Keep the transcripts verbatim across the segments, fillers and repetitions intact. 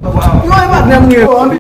Non, e pa grenn mwen ye.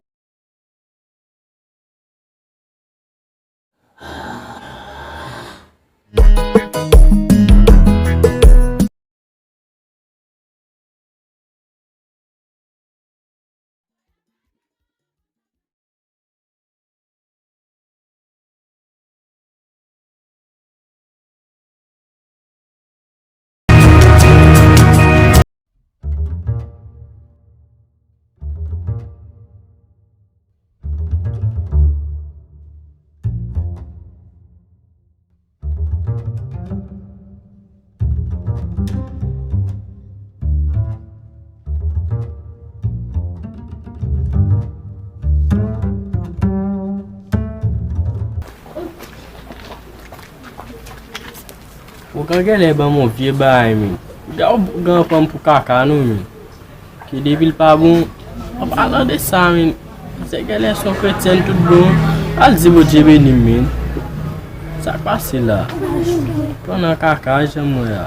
Ougan genlè ban m yon vye bagay, men. Gade ougan pran m pou kaka, non, men. Ke depi l pa bon, an palan de sa, men. Se genlè se yon kretyèn tout bon. Al di Bondye beni m, men. Sa k pase la? Pran nan kaka, jan m wè a.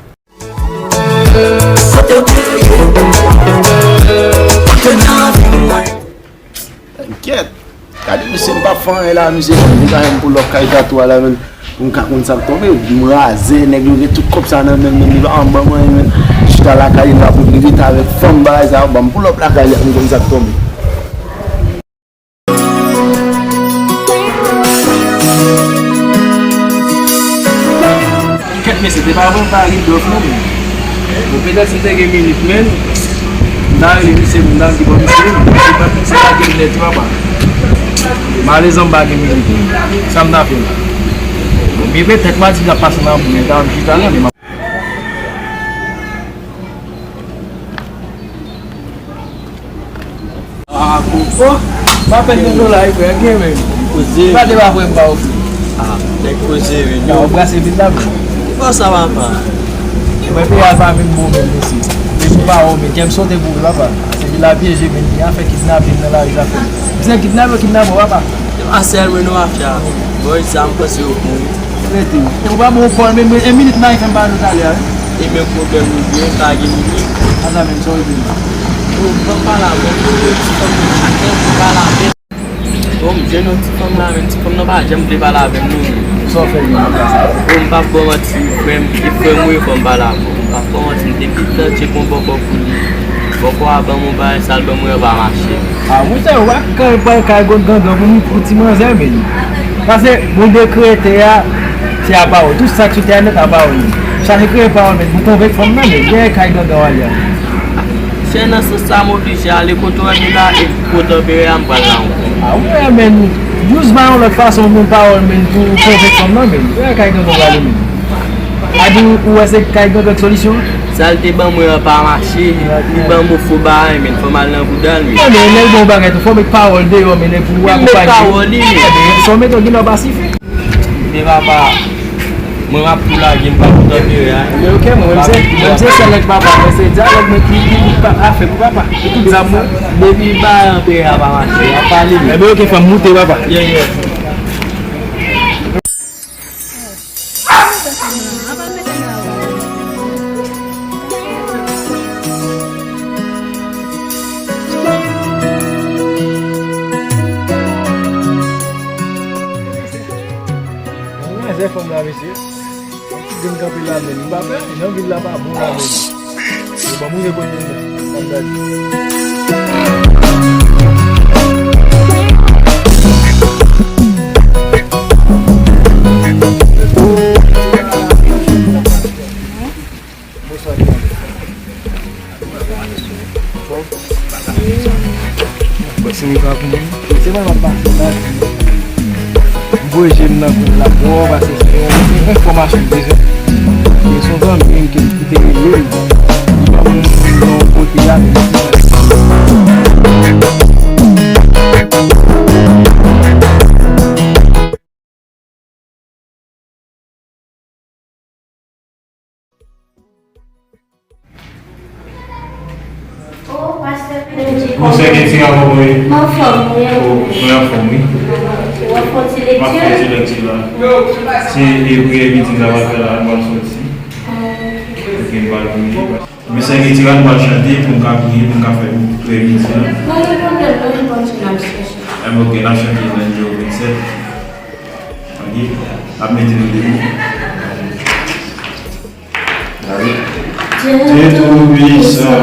Enkyèt. Gade misye, m p ap fè anyen la, misye. Li ka fè m pull up kay Tatou a la, men. Pou m ka konn sa k tonbe. M razè, nèg yo gen tout kòb sa nan men l, men li pa ban m anyen, men. Chita lakay li, l ap rive avèk fanm bagay sa yo. Ban m pull up lakay li, pou m konn sa k tonbe. Kèt mesye, se pa vre, m pa Ridolf non, men. Bon, petèt si m te gen minit, men, m ta rele misye, m ta di, bon, misye, misye pa, misye pa gen lèt, papa. Malezan m pa gen minit, men. Sa m ta fè la? Bon, byen petèt, m a di l ap pase nan boul, men ta m chita la, men m ap Ah, koko. M apèn gen dola, wi, frè, gen menm. Koze. Pa de pa frè m pa ofri. Ah, nèg koze, wi. Nan, w brase vit la, men. Ki fè sa, papa? Mwen, peyi a pa vin bon, menm, mesye. Depi pa ou, men, kè m sote pou ou, papa. Se de la pyeje, men, gen afè kidnapin nan lari, zafè. Bizè kidnape, kidnape, papa. Se pa sèl mwen, non, mafya. Bon, sa, m panse yo bon, wi. Rete. E ou pa bon kò, men, men, en minit, nan, fè m pa nou talè, wi. E men pwoblèm nou gen, pa gen minit. Ata menm, sa w di. Bon, ban m pale avè w, bon, ti fanm nan atè, m pale avè l. Bon, m jwenn yon ti fanm la, men ti fanm nan pa janm vle pale avè m, non. Sa w fè li nan sa? Bon, m p ap ba w manti, frè m, e frè m wi, fò m pale avè w. M p ap ba w manti, m te pi tante pran bòkò pou li. Bòkò a ban m yon bagay, sa l ban m yo pa mache. Ah, monchè, ou pa ka pran kay gòt gangan pou m, pou ti manzè, men. Paske, bon, dekrete a, se a pawòl. Tout sa k sou tè a nèt a pawòl li. Chache kreye pawòl, men, pou konvenk fanm nan, men. Dèyè kay gangan w ale a. Se nan sans sa m oblije ale kote w ye la, e kote anperè a m pral la ankò. Ah, ou renmen nou. Use ba yon lòt fason, men pawòl, men, pou konvenk fanm nan, men. Dèyè kay gangan w ale, men. A di ou, ou wè se kay gangan k solisyon? Sa l te ban mwen an pa mache, li ban m yon fo bagay, men fò m al nan bouda l, men. Ebyen, lè l ban w bagay tou, fò w met pawòl deyò, men, pou w akonpanye. Li met pawòl, li, men. Ebyen, fò w mete w gen lè w pa sifi. Men papa, mwen m ap tou lage, m pa kontan de a. Men ok, mwen, mwen se, mwen se sèl nèg papa, mwen se dyalòg mwen ki, ki, ki pa afè pou papa. Ki tout zam mwen. Depi bagay anperè a pa mache, a pale, men. Ebyen, ok, fò m moute, papa. Yeah, yeah. Mwen wè fanm la, mesye. Yon ti grenn kanpe la menm. M pa pè, jan vil la pa bon la menm. Yo ban m rive kote m nan. Ban m gade. Bonswa, Diane. Bon. Bon, se mwen k ap vini. Se mwen m ap pase la. M voye je m nan kote l ap bò, paske se yon enfòmasyon m bezwen. E se yon zanmi m ke m kite rele l. Li ban m yon kote la, men li Bonswa, Ketty, kòman w ye? M anfòm, wi. O, mwen anfòm, wi. Ou ap fè yon ti lekti? M ap fè yon ti lekti la. Se, e, priyè midi m ta pral fè la, m pral soti. Ok, m pral priye. Mesye Ketty, nou pral chante pou n ka priye, pou n ka fè Aprèmidi an. Non, non, pwoblèm, non, nou konn se n ap chèche. Em, ok, n ap chante Landio vennsèt. Ok, n ap mete nou debout. Dye Toupisan,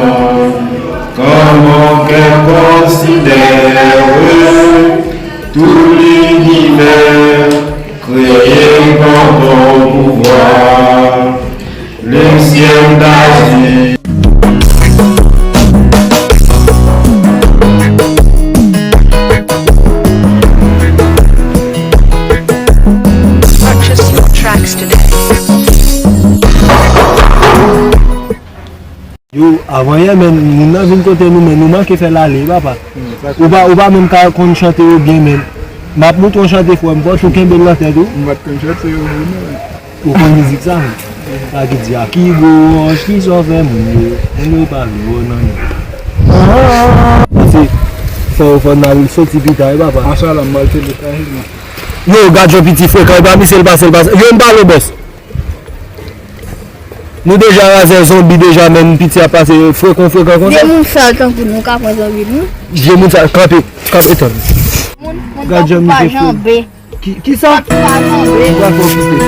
kòman kè konsidere tout linivè kreye pa ton pouvwa, le syèl dazi. Purchase your tracks today. Yo, avan yè, men, moun nan vin kote nou, men nou manke fè l ale, wi, papa. Ou pa, ou pa menm ka konn chante yo byen, men. M ap montre w chante, frè m, fò w kenbe l nan tèt ou. M pa t konn chante yo vre, non. Ou konn mizik sa, men? Sa ki di a ki gwo wòch ki sòfè moun yo, moun yo pa vle wè w nan yo. Pase, fò, fò n al soti pita, wi, papa. Ansalam, m al te detaye, non. Yo, gad yon piti frekan, e pa misye l pase, l pase. Yo, m pale, bòs. Nou deja razè zonbi deja, menm piti ap pase frekan, frekan konsa. Vye moun sal tankou nou ka pran zonbi nou. Vye moun sal, kanpe, kanpe, tann. Moun, moun tankou pa janbe. Ki, ki sa? Tankou pa janbe. Ou pral fè w kite.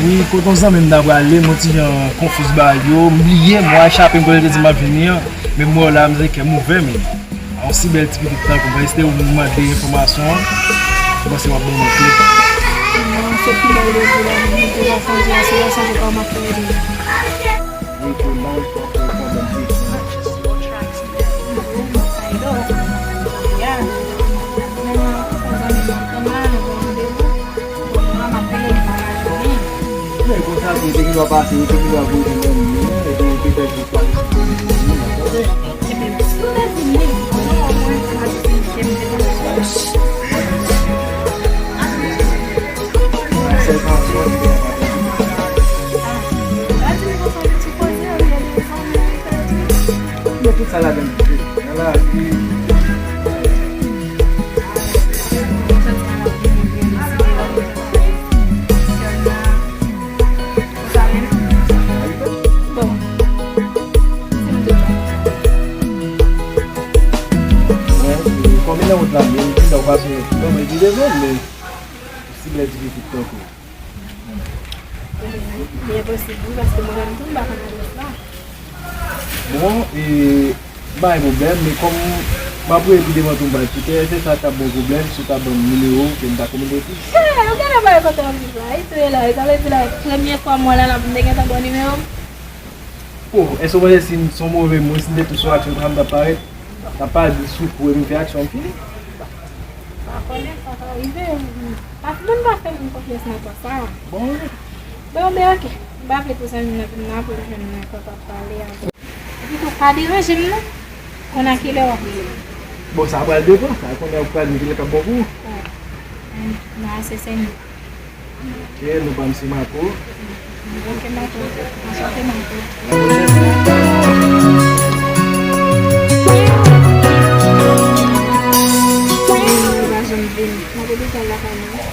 Wi, kote yon zanmi m ta prale, m yon ti jan konfiz bagay yo, m bliye, m wè chape m kote l te di m ap vini an, men m wè w la, m di kè m ouvè, men. A yon si bèl ti pitit tankou w, pa ezite ou mande enfòmasyon an. Ou panse w ap ban mwen kle? Non, se pi bèl de di la, mwen te la sonje, se la sonje kòman fè ede. Wi, pou non, fò, fò, fò, bon, wi. Men konsa, pou te gen dwa pase, te gen dwa voye nan men nou, epi petèt jis pase sou telefòn nou, tande? Sèl pa fò, li te kapab. Yo tout sa ladan l tou. Nan lavi. Bon. Bon, e, kòm e nan wout la, men, m di, donk, paske, donk, mwen di devan, men, si bèl di pitit tankou. Li enposib, wi, paske mwen menm tou, m pa konn adrès la. Bon, e, bay pwoblèm, men kòm m ap rele pi devan tou, m pral kite, se sa k ap bon pwoblèm, si w ta ban m nimewo w, ke m ta kominike plis. Ou genlè pa wè kote w ap viv la, wi, tou e la, sa vle di la, premye fwa m wè w la, la pou m te gentan ba w nimewo m? Oh, èske w panse si m se yon move moun, si m te tou sou aksyon, sa m t ap parèt? M t ap pale di sou kou, epi m fè aksyon, m fini. Pa konnen, sa ka rive. Moun pa fè moun konfyans nan pwen sa. Bon, wi. Bon, men ok. M pa vle pou zanmi m nan vin nan pou l jwenn mwen ankò p ap pale avè l. Epi tou, pa deranje m non. Konn a kilè w ap rele m. Bon, sa pral depann. Sa konnen w pral vin kilè k ap bon pou ou. Nan asesèn. Ok, non pa m se Marco. Ok, Marco. Anchante, Marco. Mwen pa janm vin. Mwen te deja lakay mwen.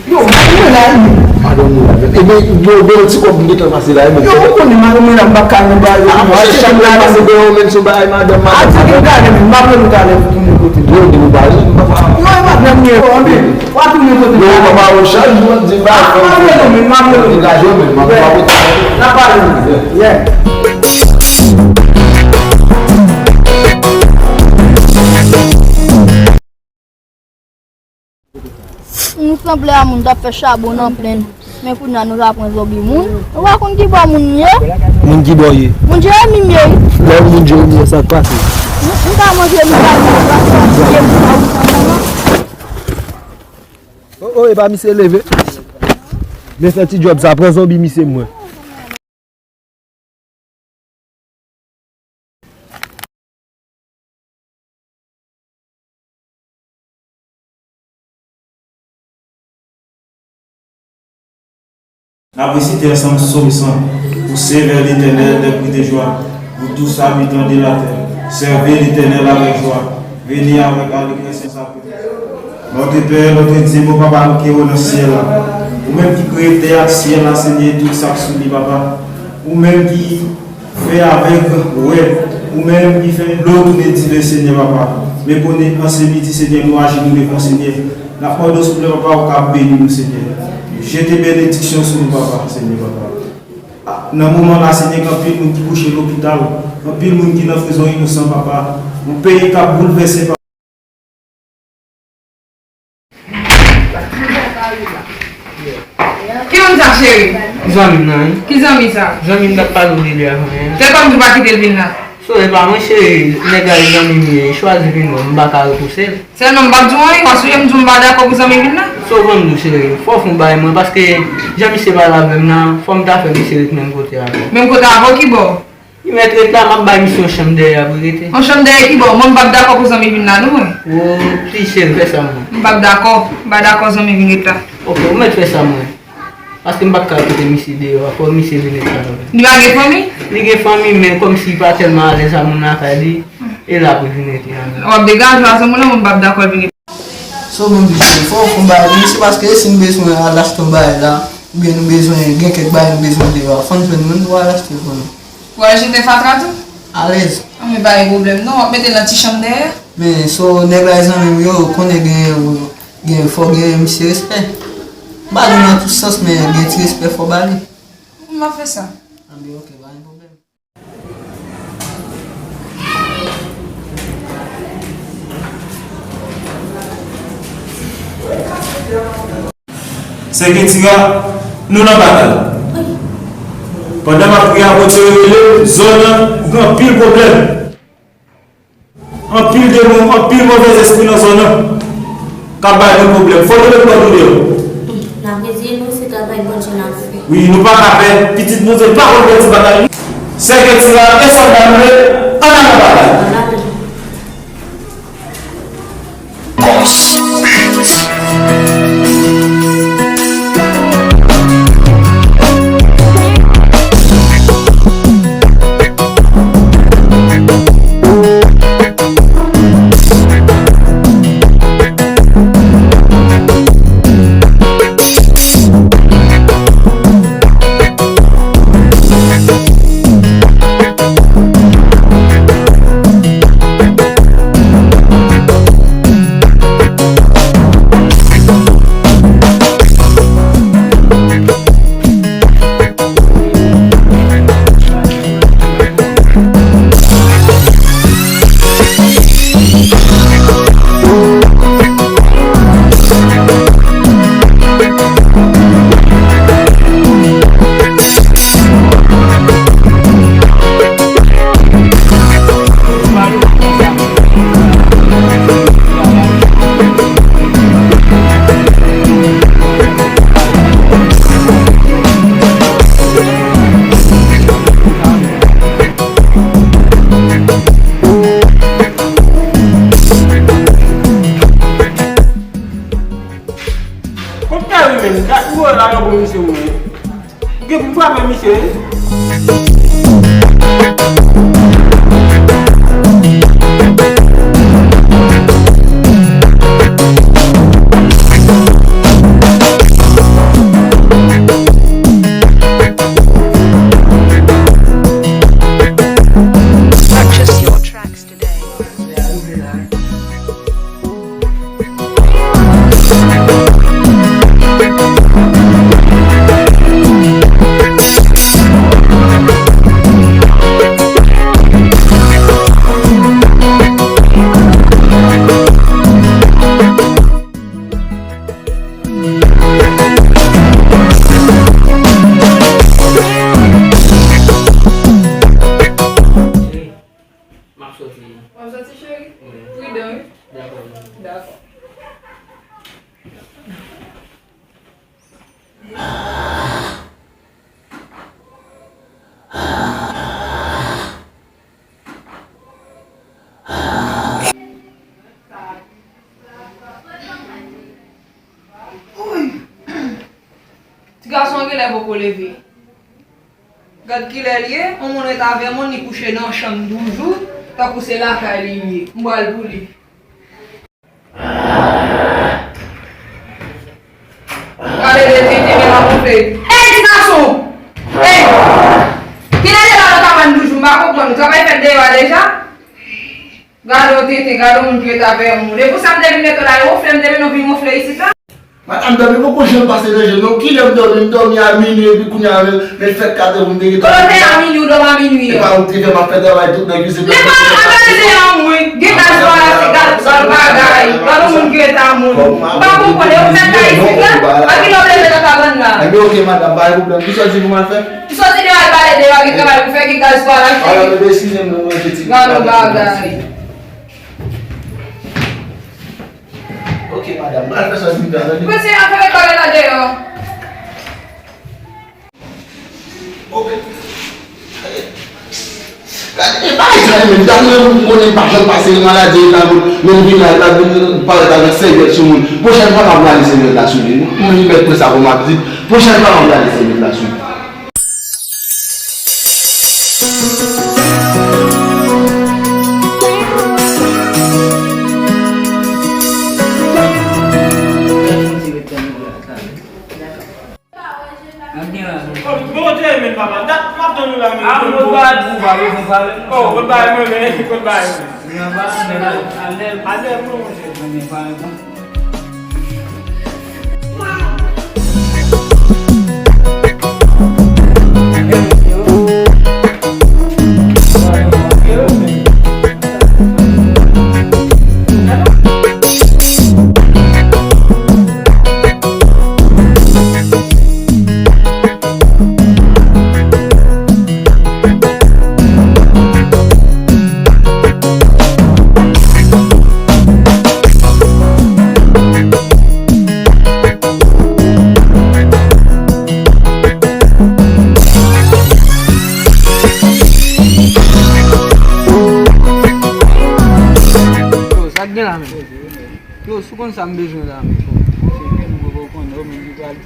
Yo, mari mwen la, wi. Madanm ou la, men. Ebyen, yo, gen yon ti kòb m gentan pase la, wi, men. Yo, ou konnen mari mwen la, m pa ka nan bagay yo. Ah, monchè, chak lè m pase devan w, men, sou bagay madanm, madanm, madanm. A, di m talè, men, m ap rele w talè pou tounen kote m. Yo, di nou pale, m pa pa. Non, e madanm li ye, anben, w a tounen kote m. Yo, papa, yo, chak jou w ap di m bagay. Ah, m ap rele w, men, m ap rele w. Degaje w, men, m ap, m ap rele w. N ap pale, men. Yeah. Nou sanble a moun k ap fè chabon nan plenn. Men kounye a nou ka pran zonbi moun. Ou pa konn ki bò moun ye? Moun ki bò ye? Moun Jeremi m ye, wi. Lè moun Jeremi ye, sa k pase? M, m ka manje, m ka manje, m ka manje, m ka manje. Oh, oh, e pa misye leve. Men fè ti djòb sa, pran zonbi misye mwen. N ap resite ansanm Sòm san. Vous servez l'Éternel des cris de joie, vous tous habitants de la terre, servez l'Éternel avec joie, venez avec allégresse à sa présence. Notre Père, notre Dieu, mon papa, nou ki nan syèl la. Ou menm ki kreye tè ak syèl la, Senyè, tout sa k sou li, papa. Ou menm ki fè avèg wè, ou menm ki fè dlo tounen diven, Senyè, papa. Men konnen an se midi, Senyè, nou ajenou devan, Senyè. N ap mande w, silvouplè, papa, ou ka beni nou, Senyè. Jete benediksyon sou nou, papa, Senyè, papa. Nan moman la, Senyè, gen anpil moun ki kouche lopital, anpil moun ki nan prizon inosan, papa. Yon peyi k ap boulvèse, papa. Ki moun sa, cheri? Zanmi m nan, wi. Ki zanmi sa? Zanmi m t ap pale w de li avan yè. Se kòm si w pa kite l vin la. So, e pa mwen, cheri, nèg la e zanmi m ye, li chwazi vin wè m, m pa ka repouse l. Sèlman m p ap di w anyen, paske m di w m pa dakò pou zanmi vin la. So, ban m di w, cheri, fò w fè yon bagay mwen, paske jan misye pale avè m nan, fò m ta fè misye ret menm kote avè w. Menm kote avè w ki bò? Li mèt ret la, m ap bay misye yon chanm dèyè pou l rete. Yon chanm dèyè ki bò? Mwen m p ap dakò pou zanmi vin la, non, mwen. Wo, plis cheri, fè sa mwen. M p ap dakò, m pa dakò zanmi vin ret la. Ok, ou mèt fè sa mwen. Paske m p ap ka kite misye deyò a, fò misye vin ret la. Li pa gen fanmi? Li gen fanmi, men kòmsi li pa tèlman alèz a moun lakay li, e la pou l vin rete a. W ap degaje w a zanmi w la, mwen m p ap dakò l vin ret. So, ban m di w, fò w fè yon bagay pou misye, paske si nou bezwen al achte yon bagay la, oubyen nou bezwen gen kèk bagay nou bezwen deyò a, fò n jwenn moun pou al achte l pou nou. Ou al jete fatra tou? Alèz. Anben, pa gen pwoblèm non, w ap mete l nan ti chanm dèyè. Men, so, nèg la e zanmi m yo, ou konnen gen, gen, fò gen misye respè. M ba li nan tout sans, men gen ti respè fò ba li. M ap fè sa. Anben, ok, pa gen pwoblèm. Sè Ketira, nou nan batay. Pandan m ap priye a, Bondye revele m, zòn nan gen anpil pwoblèm. Anpil demon, anpil movèzespri nan zòn nan k ap bay nou pwoblèm. Fò nou met kò nou deyò. N ap retire nou, se travay Bondye n ap fè. Wi, nou pa ka pè. Pitit Bondye pa konn pèdi batay li. Sè Ketira e sòlda nou ye, ann al nan batay. Ann ale. Kot Kari menm? Dat ou wè la nan bon misye ou ye. Ou gen pou frape misye wi. Purchase your tracks today. M ap soti. W ap soti, cheri? Wi. Pridan, wi. Dakò, mami. Dakò. Ti gason an genlè poko leve. Gad kilè l ye, yon moun ret avè m, li kouche nan chanm toujou, tankou se lakay li ye. M pral pou li. Gade de tete men nan konfle. Ey, ti gason! Ey! Kilè de la nan kabann toujou, m pa konprann. Ou travay fèt deyò a deja? Gade yon tete, gade yon moun ki ret avè yon moun. E pou sa m te vin mete w la, e wonfle m te vin, nou vin wonfle isit la? Madanm, dòmi poko janm pase nan je m non. Kilè m dòmi? M dòmi a minui epi kounye a men, men fèt katè pou m te gentan. Kote w te a minui, ou dòmi a minui? E pa ou te fè m ap fè travay tout nan kizin. Li pa analize an mwen. Gen gaz pa la, se gaz, gaz bagay. Gade yon moun ki ret a moun. M pa konprann, e ou fèt la isit la? A kilè w leve nan kabann la? Ebyen, oke, madanm, pa gen pwoblèm. Kisa w di pou m al fè? Ou soti deyò al pale deyò, gen travay pou fè, gen gaz pa la. Ala, bebe, eskize m non, mwen, pitit. Gade yon bagay. Ok, madanm, al fè sa di m fè a, tande. Mesye, al fè bagay la deyò. Ok. Gade, e bagay sa yo menm, gade, mwen, m konnen m pa janm pase maladi la, men m vin la, la, vin parèt avèk sèvyèt sou moun. Pwochèn fwa, m ap lave sèvyèt la sou li. Mwen, li mèt pran sa kòm abitid. Pwochèn fwa, m ap lave sèvyèt la sou li. Bondye, men papa, dat m ap tann ou la, men. Ah, mwen pa di, pa bezwen pale. Oh, kot bagay mwen, men, kot bagay mwen. Mwen pa, men, alèm. Alèm, non, monchè. Mwen pa reponn. Yo, sa k gen la menm? Yo, si w konn sa m bezwen la menm.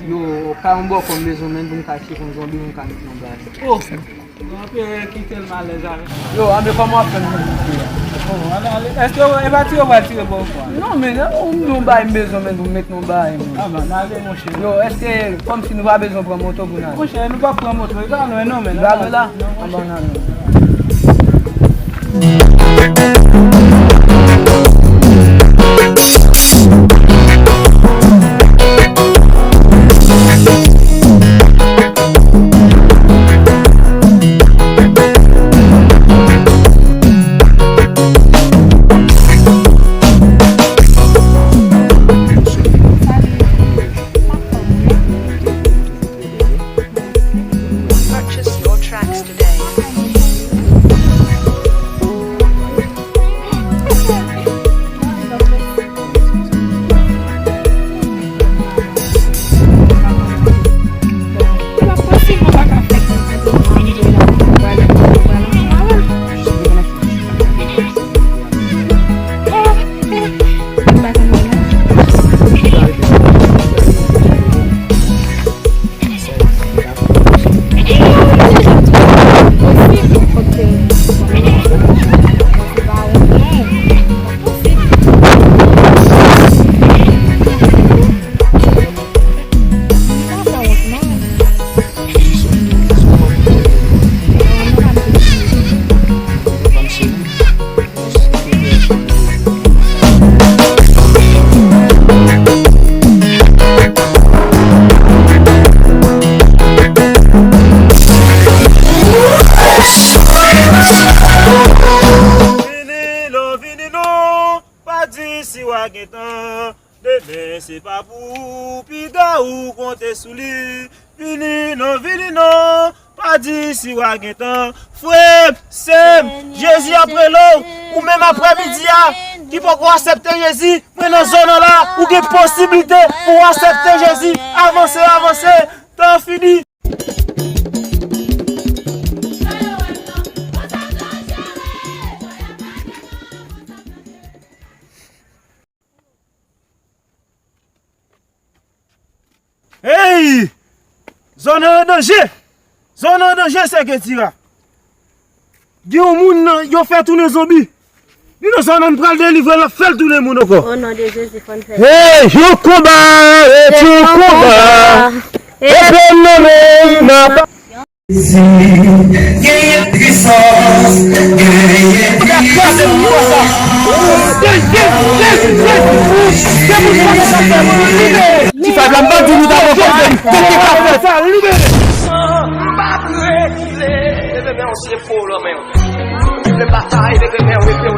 Yo, ka yon bòkò m bezwen menm pou m ka tcheke yon zonbi pou m ka met nan baz. Oh! Anpè kite l m alèz avè l. Yo, anben kòman w ap fè m konn kite a? Oh, ale, ale. Èske w, e pa tire w pral tire pou ou fwa? Non, men, yon, yon bagay m bezwen menm pou m met nan bagay menm. Ah, bon, n ale, monchè. Yo, èske, kòmsi nou pa bezwen pran moto pou n ale? Monchè, nou p ap pran moto, li pa lwen non, men. Li pa lwen la? Anben n ale. Purchase your tracks today. Vini non, vini non, pa di si w a gen tan. Demen se pa pou ou, piga ou konte sou li. Vini non, vini non, pa di si w a gen tan. Frè m, sè m, Jezi ap rele w. Ou menm aprèmidi a ki poko aksepte Jezi, mwen nan zòn nan la, ou gen posiblite pou w aksepte Jezi. Avanse, avanse, tan fini. Hey! Zòn nan an danje! Zòn an danje, Sèketira. Gen yon moun nan, yo fè tounen zonbi. Li nan zòn an, m pral delivre l, l ap fè l tounen moun ankò. O non de Jezi, fò n fè. Hey, yon konba, hey, yon konba. Epe m nan men m ap. Jezi, genyen pwisans, genyen pwisans. Ti fèb la, m pa di nou ta pran kòb, tèt ki ka fèt. M pa vle kile, leve men w se fo lan men w. M vle batay, leve men w epi w